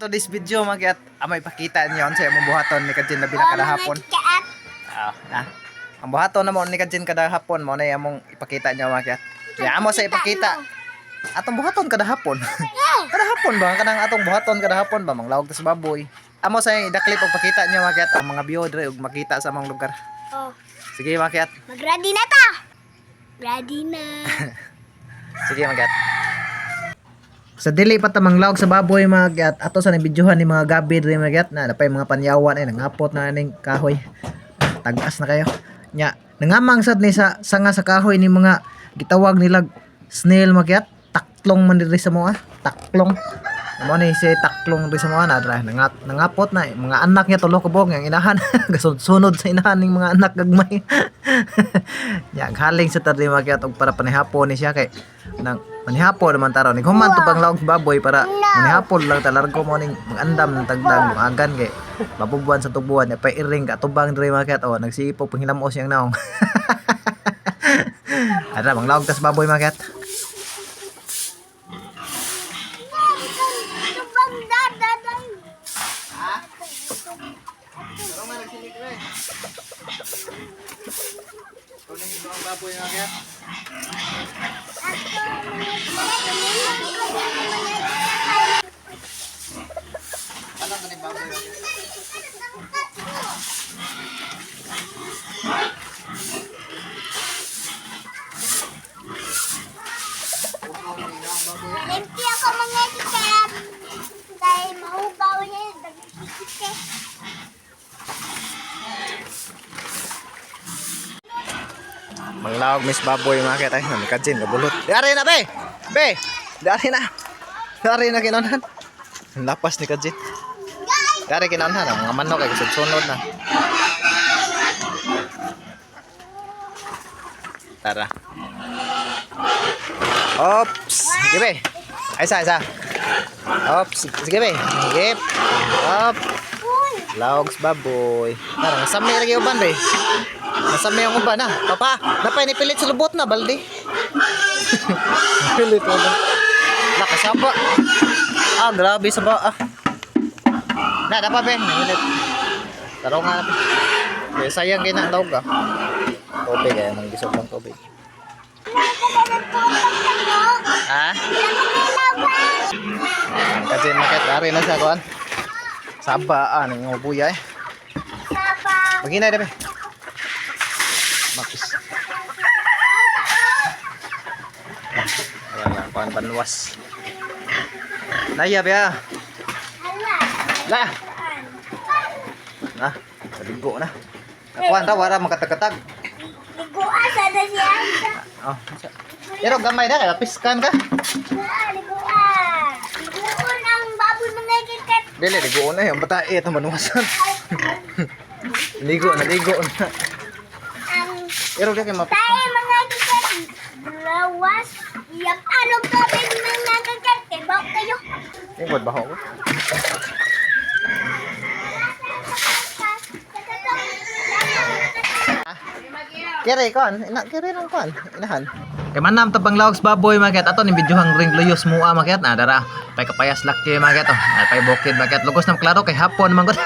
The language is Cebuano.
Today's video mga kiat, amay ipakita niyo sa imong buhaton ni Kajin labi na kada hapon. Kaat. Ah, na. Ang buhaton na mo ni Kajin kada hapon mo na among ipakita niyo mga kiat. Ya amo sa ipakita. Atong buhaton kada hapon. Kada hapon ba kanang atong buhaton kada hapon ba manglawag ta sa baboy. Amo sa idaklip og pakita niyo mga kiat ang mga view dre ug makita sa among lugar. Oh, Sige mga kiat. mag-ready na ta. Ready na. Sige mga kiat. Sa dili pa ta manglawag sa baboy mga kiat, ato sa nabidyohan ni mga gabi dre mga kiat na napay mga panyawan ay nangapot na ning kahoy. Tag-as na kayo. Nya, nangamang sad ni sa sanga sa kahoy ni mga gitawag nila snail mga kiat, taklong man diri sa moa, taklong. Mo ni si taklong diri sa moa na dra nangapot na eh. Mga anak niya tulo ka buok ang inahan gasunod sa inahan ning mga anak gagmay. Nya haling sa tadri mga kiat og para panihapon ni siya kay nang manihapon naman taro ni human to pang lawag sa baboy para manihapon lang talargo mo ning magandam ng tagdag agan kay mabubuan sa tubuan nya pa iring ka tubang diri mga kiat, oh nagsipog panghilamos siyang naong. Ara manglawag tas baboy mga kiat. Tubang dadaday. Baboy mga kiat. Ako, mga kikat, Anak ni baboy mga kiat. Empty ako mga kikat. Dahil mahugaw niya yung dagkikite. Manglawag miss baboy mga kiat ay namikadjin gabulot. Dari na be. Be. Dari na. Dari na kinonhan. Ang lapas ni Kajin. Dari kinonhan ang mga manok ay sunod na. Tara. Ops. Sige be. Ay, isa, isa. Ops. Sige be. Sige. Op. Lawag sa baboy. Tara, nasami lagi uban be. Nasami ang uban na. Papa, napay nipilit sa lubot na baldi. Pilit uban. Nakasaba. Ah, grabe saba ah. Na, dapat be, nangilit. Taro nga na be. Kaya sayang kay na ang lawag ah. Tubig ay nang gisog ng tubig. Ha? Kasi maket ari na sa kuan. Saba ah ning buya eh. Saba. Maginay na be. Makis. Ayan lang, kuan banwas. Naya be ah. Hala. La. Saan? Na, naligo na. Kuan ra wara makatagkatag. Liguan sana siya. Oh. Pero gamay na kay piskan ka. Liguan, liguan. Liguan ang baboy mga kikat. Dili ligo na yung bata eh itong banwasan. Ligo na, ligo na. Ang Pero di kay mapis. tayo mga kikat. Lawas. Yak anong tubig mga kikat. Kaya kayo. Ingkod baho ko. Kere kon, ina kere nang kon, inahan. Kay manam tabang lawag sa baboy mga ato ni videohang ring luyos mua mga na dara. Pay kapayas laki mga oh. Ay pay bukid mga lugos na klaro kay hapon man gud.